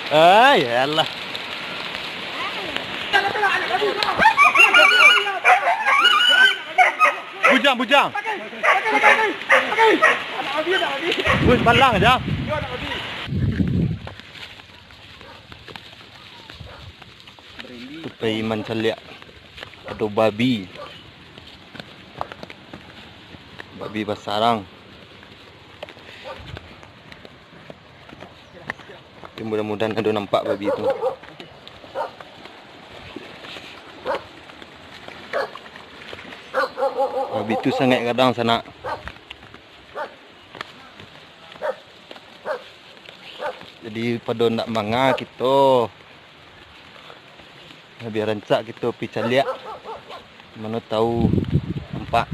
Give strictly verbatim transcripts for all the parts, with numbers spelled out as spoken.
Ah, yalah. Bujang, bujang. Bus balang aja. Tu pai mancaliak ado babi. Babi basarang. Tapi mudah-mudahan ado nampak babi tu. Babi tu sangaik gadang sanak. Jadi pado ndak manga kito, labiah rancak kito pi caliak, mano tahu nampak.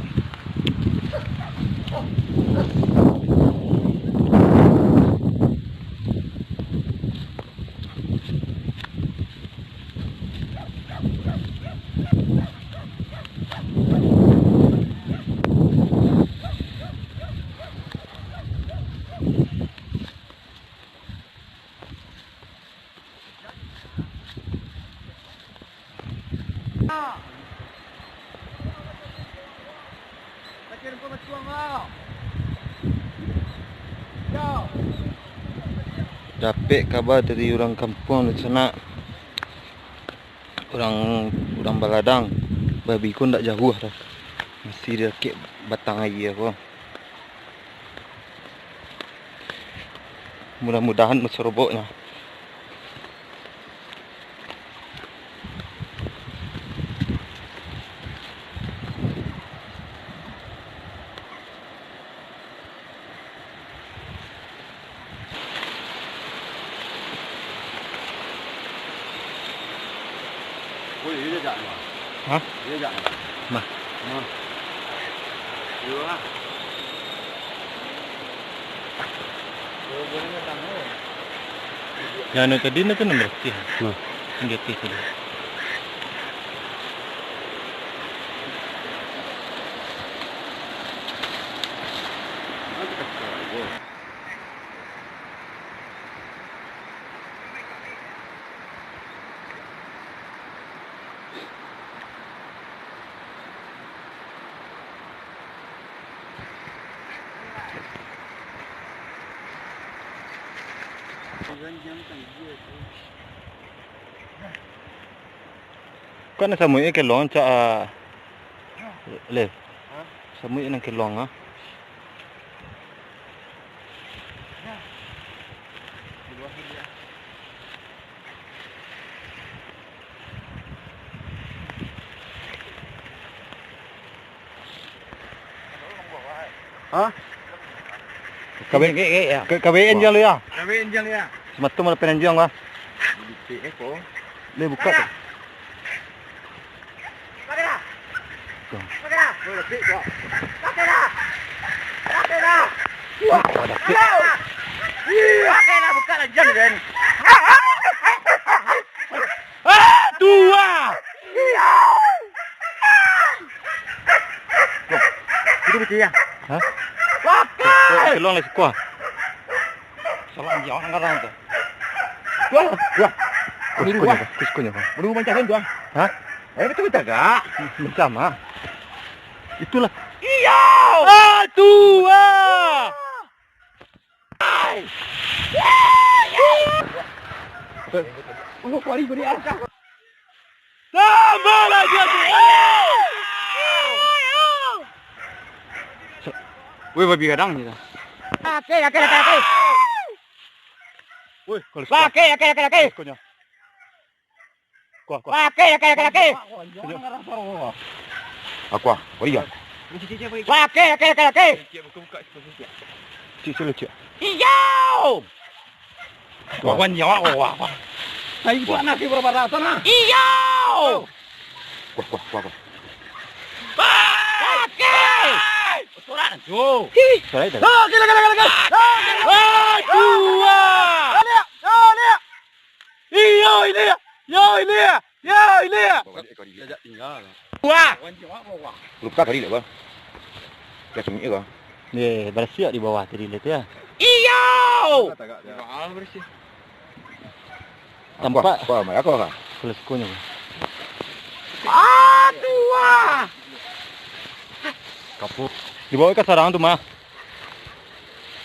Dapek kaba dari urang kampuang di sanak, urang, urang baladang, babi ko ndak jauah doh, masih di dakek batang aia ko. Mudah-mudahan masoroboknyo. Hah? Mah. Yang anu tadi, anu tu nomor tiga. Nah. Yang di atas tadi. Kan samuik kelong, cak, ah, le. Hah? Samuik nan kelong, ah. Hah? Kabe-, Gek, gek, ya. Ka-, kabein jang lu, ya? Kabein jang, ya. Sematum ada penanjang, Bang. Di eko. Le buka tu. Tuh. Pakai lah! Pakai lah! Pakai lah! Wah, ada pik. Pakai lah, buka lah, jang, kan? Ah, tua! Wah, itu betul, ya? Hah? Pakai! Tuh, tuh, tolong lah, sekuah. Salah dia orang kadang tu. Wah, wah. Kusukunya, Bang. Kusukunya, Bang. Belum mancah kan tu, ah? Hah? Eh, betul-betul gak? Macam, ah. Itulah. Iyo! Ah, tu, ah! Ai! Oh, kuari, kuari, ah. Tambah lagi, aku. Weh, babi gadang ni dah. Laki, laki, laki, laki. Weh, kalau suka. Laki, laki, laki, laki. Sukunya. Kuah, kuah. Laki, laki, laki, laki. Aku ah, oh iya. Laki, laki, laki, laki. Cik, cik, cik. Iyo! Wah, wah, nyawa, wah, wah, wah. Nah, itu anak si berapa rata, nah? Iyo! Kuah, kuah, kuah, kuah. Pakai! Betulan, Jo. Hih. Sorry, dah. Ah, gila, gila, gila, gila. Ah, gila. Ah, dua. Lihat, ah, lihat. Iyo, ini ya. Yo, ini ya. Yo, ini ya. Jajak tinggal. Wah. Lupa tadi lah, Bang. Dia sembunyi, Bang. Ye, bersiap di bawah tadi lah tu ya. Iyo! Tagak, tagak, tagak. Wah, bersih. Tampak. Wah, wah, aku, aku. Kepala sikonyo. Ah, tuah. Kapuk. Dibawa ka sarang tu, mah.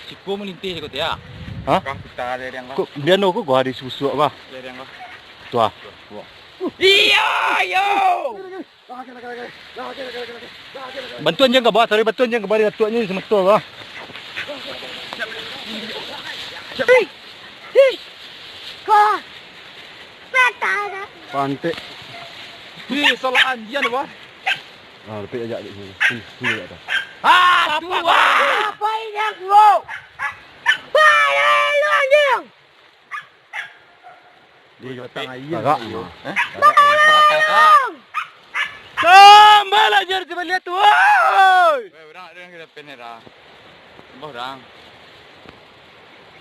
Siko malintih siko tu, ya. Hah? Kah kita lereng, bah. Kok dia no, kok gua ada susuk, bah. Lereng, bah. Tuah. Tuah. Iyo, iyo. Bantuan jan ka bawah, taruih bantuan jan ka bawah, datuaknyo samato, bah. Hih, hih. Ko. Patah dah. Pantek. Hih, salah anjian, bah. Ah, dapik aja di sini. Sini, sini aja dah. Ah, tuah. Apa ini aku? Balik lu, anjing. Di batang aia. Agak. Eh? Balik lu. Sambalah jar coba lihat tu, woi. Weh, urang ada yang kita penera. Sambah urang.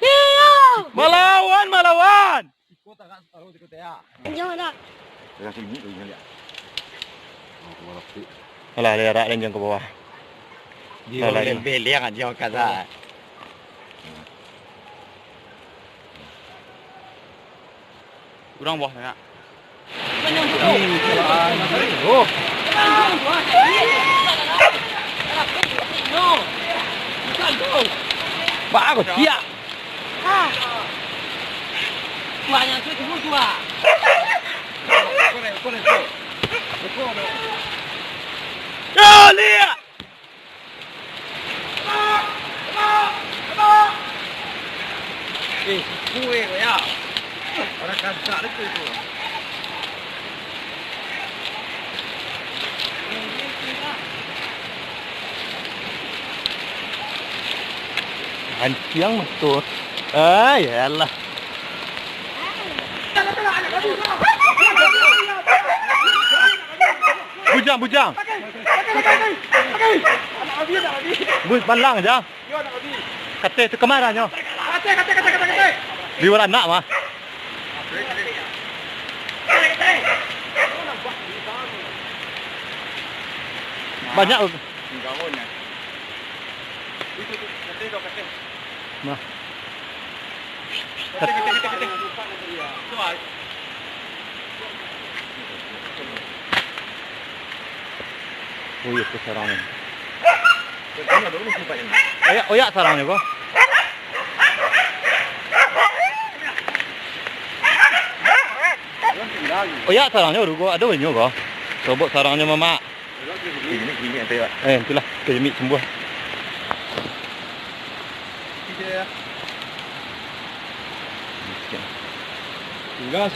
Iyo. Malawan, malawan. Siko tagak taruih siko teh, ya. Anjing mana? Pegang sini, pegang dia. Oh, keluar api. Alah, lerak dan jangan ke bawah. Dia Alah, lerak. Beliang aja kata. Urang bawah tengah. Oh. Bagus, siap. Banyak tu, tu, tu, ah. Yo, lihat. Eh, siku, eh, koyak. Orang kantak tu, tu. Hanciang betul. Ah, yalah. Bujang, bujang. Bus balang aja. Kateh tu kamaranyo. Di waranak mah. Banyak. Nah. Oh, iyo, tu sarangnyo. Oyak, oyak sarangnyo ko. Oyak sarangnyo, rugo ado banyo ko. Sobok sarangnyo, Mamak. Eh, itulah, kejemik sembuh. Gas.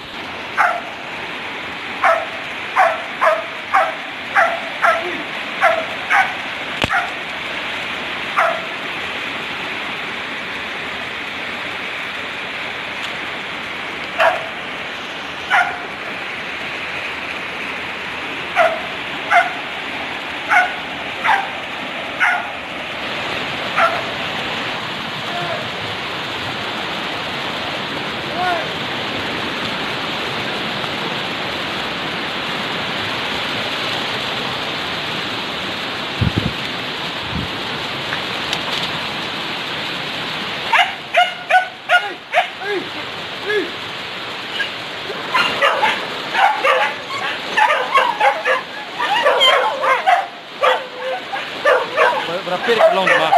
Barapo di kelong tu, Bah?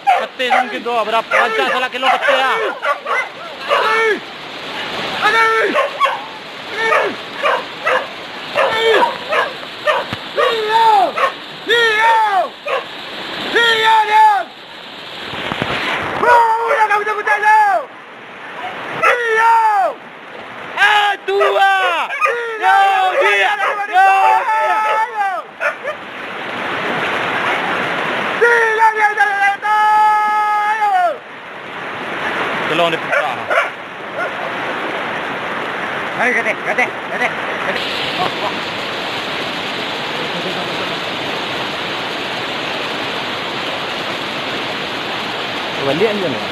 Kateh mungkin tu, barapo rancak salah kelong kateh, ah. Iyo! Atua! Iyo, dia! Iyo, dia! Tolong dibuka. Ayo, gateh, gateh, gateh, gateh. Wah, wah. Baliak je lah.